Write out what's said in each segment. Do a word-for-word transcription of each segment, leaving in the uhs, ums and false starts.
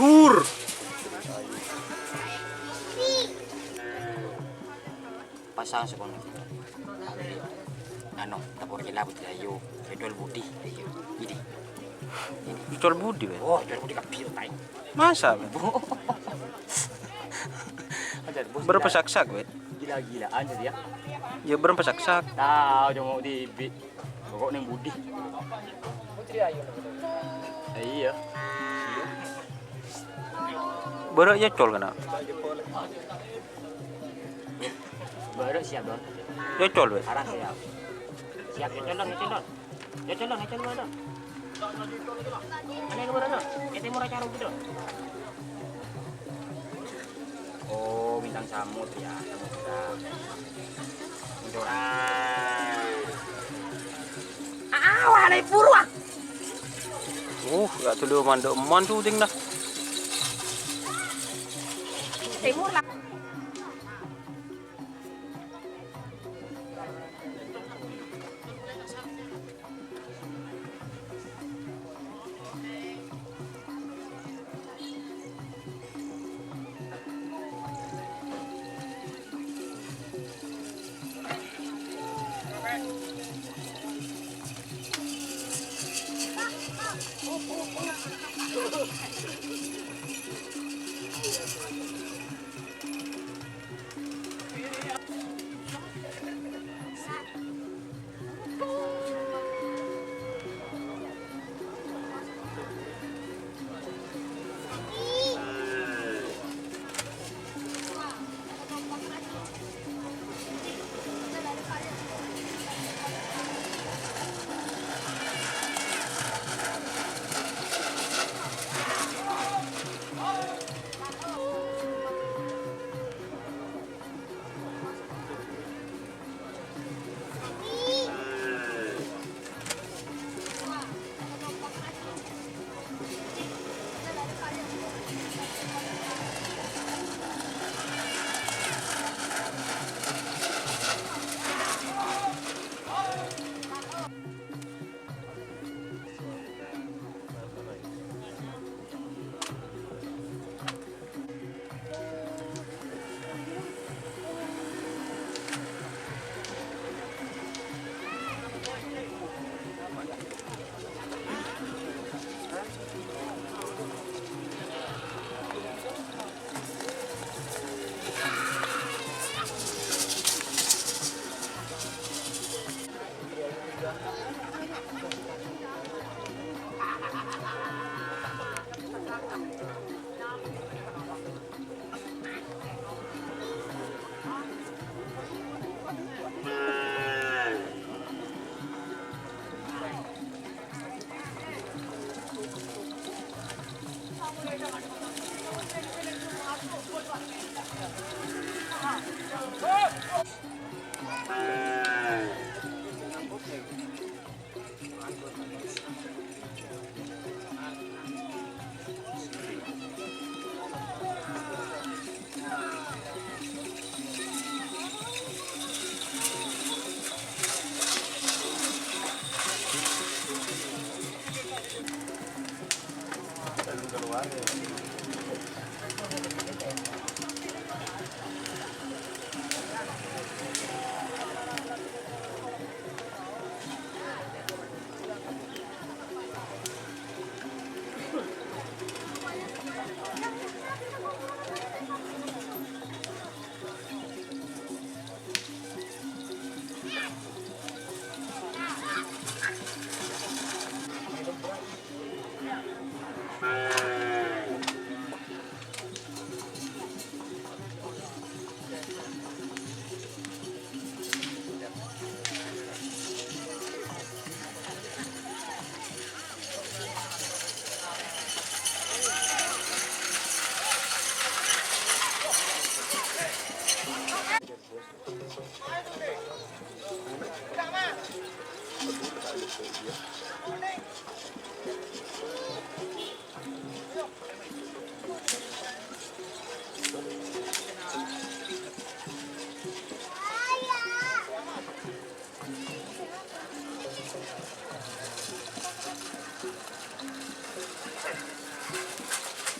Dur. Pasang sekono. Anu, tapor gila putri ayu. Idol Budi. Ayo. Ini. Idol Budi, weh. Oh, Idol Budi kabir, tai. Masa, weh? Aja, bos, berapa gila. Saksak, weh? Gila-gilaan jadi ya. Ya, berapa saksak? Tahu, cuma di bi-, pokoknya Budi. Putri ayu. Eh, iya. Bara nyocol kena. Bara siap, Don. Nyocol, weh. Arah siap. Siap, nyocol, Don, nyocol, Don. Nyocol, Don, nyocol, Don. Mana yang bara, Don? Kita mau raca rugi, Don. Oh, bintang samut ya, samudra. Muncul. Ah, wah, naik buru, ah. Uh, gak dulu mandok eman syuting dah. Timur lah.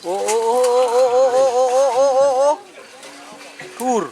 Oh, oh, oh, oh, oh, oh, oh, oh, oh, oh. Tur.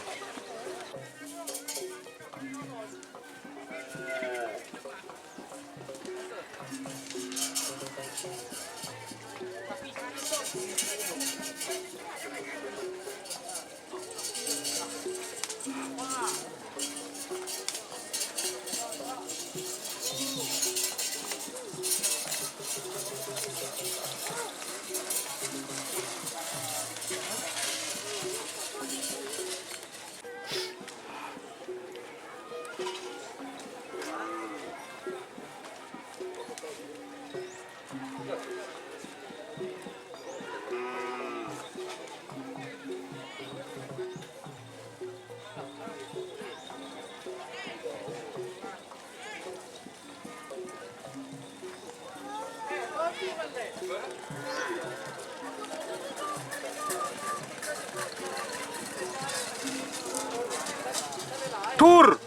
Tur.